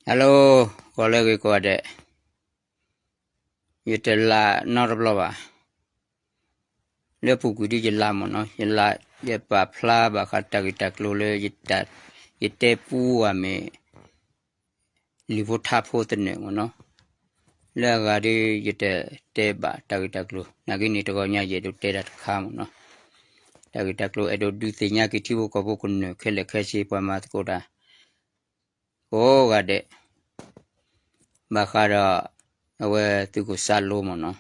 Hello, ကီးလၢအဂ့ၤကိးဂၤဒဲး, ယတလးနီတဘျီဘၣ်. လၢပူၤကွံာ်ဒ်ယလးမ့ၢ်နီၤ, ယလး ယပာ်ဖျါဘၣ်ဃးတၢ်ဂ့ၢ်တၢ်ကျိၤလၢ ယတဲပူဝဲမ့ၢ် လံာ်ဖိထါဖိသနၢၣ်မ့ၢ်နီၤ. လၢအဂၤဒီး ယတတဲဘၣ်တၢ်ဂ့ၢ်တၢ်ကျိၤ, နာ်က့န့ၣ် တဂီၤညါယအဲၣ်ဒိးတဲတၢ်တခါမ့ၢ်နီၤ. တၢ်ဂ့ၢ်တၢ်ကျိၤ အဲၣ်ဒိးဒုးသ့ၣ်ညါက့ၤထံဖိကီၢ်ဖိကမျၢၢ်ခဲလၢာ်ခဲဆ့ ပှၤမၤသကိးတၢ် ကိးဂၤဒဲး, ဘၣ်ဃးဒီး အဝဲသုးခိၣ်စၢ်လိမ့ၢ်နီၤ.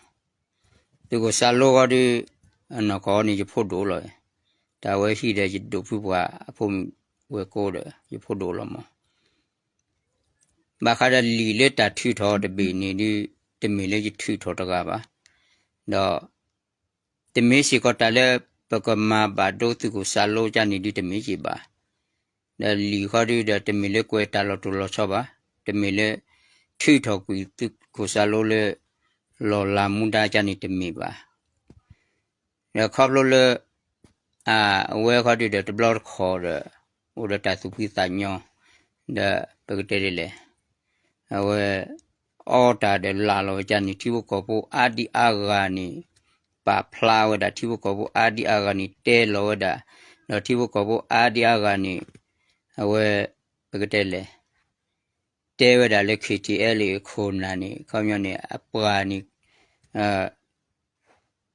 သုးခိၣ်စၢ်လိဃီဒီး အနီၢ်ကီၢ်န့ၣ် ယဖိဒိၣ်လီၤ. တၢ်ဝဲဟံၣ်ဒီး ယဒိၣ်ဖုပှၤအဖိမုၣ်ဝဲၢ်ကိဒီး ယဖိဒိၣ်လီၤမ့ၢ်. ဘၣ်ဃးဒီးလံာ်လၢတၢ်ထုးထီၣ်တဘ့ၣ်န့ၣ်ဒီး တမ့ၢ်လၢယထုးထီၣ်တဂၤဘၣ်. ဒီး တမ့ၢ်စ့ၢ်ကီးတၢ်လၢပကမၤဘၣ်ဒိသုးခိၣ်စၢ်လိကန့ၣ်ဒုးတမ့ၢ်က့ၤဘၣ်. ဒီးလံာ်ဃီဒုးဒီး တမ့ၢ်လၢကွဲးတၢ်လီၤတိၢ်လီၤဆီဘၣ်, တမ့ၢ်လၢ ထုးထီၣ်ကွံာ်သုးခိၣ်စၢ်လိလၢ လီၢ်လၤမူဒါကန့ၣ်တမ့ၢ်ဘၣ်. ဒီးခီဖျိလၢ အဝဲဃီဒုးဒီးတဘျီတခီၣ်ဒီး အိၣ်ဒီးတၢ်သူၣ်ဖှံသးညီ ဒီးပကတဲဒ်လဲၣ် အဝဲ အီတၢ်ဒီးလၢ်လီၤဝဲကန့ၣ် ထံဖိကီၢ်ဖိအါဒံအါဂၤန့ၣ် ပာ်ဖျါဝဲဒၣ် ထံဖိကီၢ်ဖိအါဒံအါဂၤန့ၣ် တဲလီၤဝဲဒၣ်, ဒီးထံဖိကီၢ်ဖိအါဒံအါဂၤန့ၣ် အဝဲ ပကတဲလဲၣ် တဲဝဲဒၣ်လၢ ခ့ၣ်ထံၣ်အဲလ်အ့ၣ် ခိၣ်နၢ်န့ၣ် ခီပညီန့ၣ် အပှၤန့ၣ်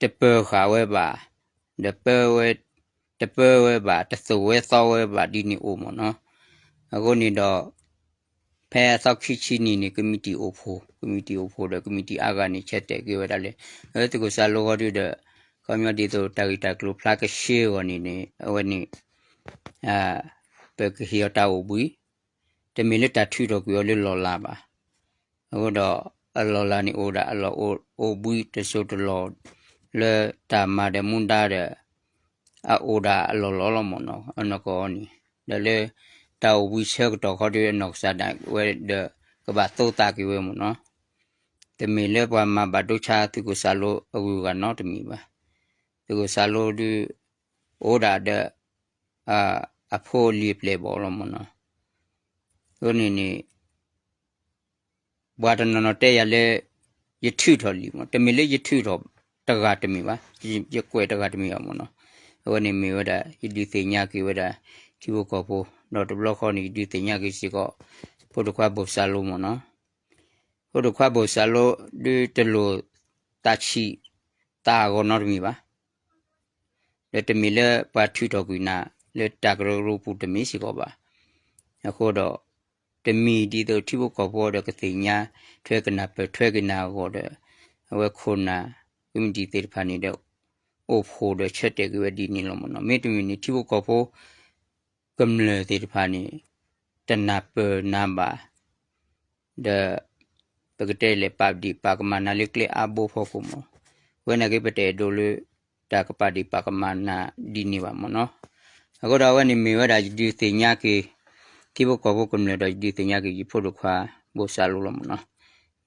တပၢၤဃာ်ဝဲဘၣ်, ဒီး တပၢဝဲဘၣ် တသိၣ်ဝဲသီဝဲဘၣ်ဒ်န့ၣ်အိၣ်မ့ၢ်နီၤ. အဃိန့ၣ်ဒီး ဖဲအသီခံဆံနံၤန့ၣ် ကမံးတံာ်အိၣ်ဖှိၣ်, ကမံးတံာ်အိၣ်ဖှိၣ်ဒီး ကမံးတံာ်အါဂၤန့ၣ် ဆၢတဲာ်က့ၤဝဲဒၣ်လၢ သုးခိၣ်စၢ်လိဃီဒုးဒီး ခီပညီဒ်သိးတၢ်ဂ့ၢ်တၢ်ကျိၤဖျါကဆှဲအဂီၢ်န့ၣ်န့ၣ် အဝဲန့ၣ် ပကဟ့ၣ်အီၤတၢ်အိၣ်ဘှံး, တမ့ၢ်လၢတၢ်ထုးထီၣ်ကွံာ်အီၤလၢလီၢ်လၤဘၣ်. အဃိဒီး အလီၢ်လၤန့ၣ်အိၣ်ဒၣ်အလီၢ်အိၣ်ဘှံးတစိၢ်တလီၢ် လၢတၢ်မၤဒီးမူဒါဒီး အအိၣ်ဒၣ်အလီၢ်လီၢ်လီၤမ့ၢ်နီၤ အနီၢ်ကီၢ်အံၤန့ၣ်, ဒီးလၢ တၢ်အိၣ်ဘှံးဆၢကတီၢ်ခီဒီး အနီၢ်ကစၢ်ဒၣ်ဝဲဒီး ကဘၣ်သိသးက့ၤဝဲမ့ၢ်နီၤ. တမ့ၢ်လၢပှၤမၤဘၣ်ဒိဆါသုးခိၣ်စၢ်လိအဂုၤအဂၤနီတမံၤဘၣ်. သုးခိၣ်စၢ်လိဒုး အိၣ်ဒၣ်ဒီး အဖိအလံၤအပျဲၢ်အဘီၣ်လီၤမ့ၢ်နီၤ. အဃိန့ၣ်န့ၣ် ပှၤတနီၤနီၤတဲယၤလၢ ယထုးထီၣ်လံာ်မ့ၢ်, တမ့ၢ်လၢယထုးထီၣ်တဂၤတမ့ၢ်ဘၣ်, ယကွဲးတဂၤတမ့ၢ်ဘၣ်မ့ၢ်နီၤ. အဝဲန့ၣ်မ့ၢ်ဝဲဒၣ် ယဒုးသ့ၣ်ညါက့ၤဝဲဒၣ် ထံဖိကီၢ်ဖိ, ဒီးတဘျီဃီန့ၣ် ယဒုးသ့ၣ်ညါက့ၤစ့ၢ်ကီး ဖိဒိၣ်ခွါဘိၣ်စၢ်လိမ့ၢ်နီၤ. ဖိဒိၣ်ခွါဘိၣ်စၢ်လိ ဒုးတလိၣ်သးဆံးသးအဂီၢ်နီတမံၤဘၣ်. ဒီးတမ့ၢ်လၢပှၤထုးထီၣ်ကွံာ်နၤ လၢတၢ်ကရၢကရိပူၤတမ့ၢ်စ့ၢ်ကီးဘၣ်. အဃိဒီး တမံၤဒ်သိးထံဖိကီၢ်ဖိဒီးကသ့ၣ်ညါထွဲကနၢ်ပၢၢ်ထွဲက့ၤနၤအဂီၢ်ဒီး အဝဲခိၣ်နၢ် ကမံးတံာ်သ့ၣ်တဖၣ်န့ၣ်ဒီး အိၣ်ဖှိၣ်ဒီးဆၢတဲာ်က့ၤဝဲဒ်န့ၣ်လီၤမ့ၢ်နီၤ. မ့တမ့ၢ်န့ၣ် ထံဖိကီၢ်ဖိ ကမျၢၢ်သ့ၣ်တဖၣ်န့ၣ် တနၢ်ပၢၢ်နၤဘၣ် ဒီး ပကတဲလဲၣ် ပာ်ဒံးပာ်ကမၣ်နၤလၢကျဲအါဘိဖီခိၣ်မ့ၢ်, ဝဲန့ၣ်က့ၤပတအဲၣ်ဒိးလၢ တၢ်ကပာ်ဒံးပာ်ကမၣ်နၤဒ်န့ၣ်ဘၣ်မ့ၢ်နီၤ. အဃိဒီးအဝဲန့ၣ်မ့ၢ်ဝဲဒၣ်ယဒုးသ့ၣ်ညါက့ၤ ထံဖိကီၢ်ဖိကမျၢၢ်ဒီး ယဒုးသ့ၣ်ညါက့ၤယဖိဒိၣ်ခွါ ဘိၣ်စၢ်လိလီၤမ့ၢ်နီၤ.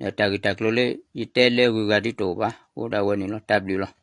ဒီးတၢ်ဂ့ၢ်တၢ်ကျိၤလၢ ယတဲလၢအဂုၤအဂၤဒ်တအိၣ်ဘၣ်, အိၣ်ဒၣ်ဝဲန့ၣ်လီၤ. တၢ်ဘျုးလီၤ.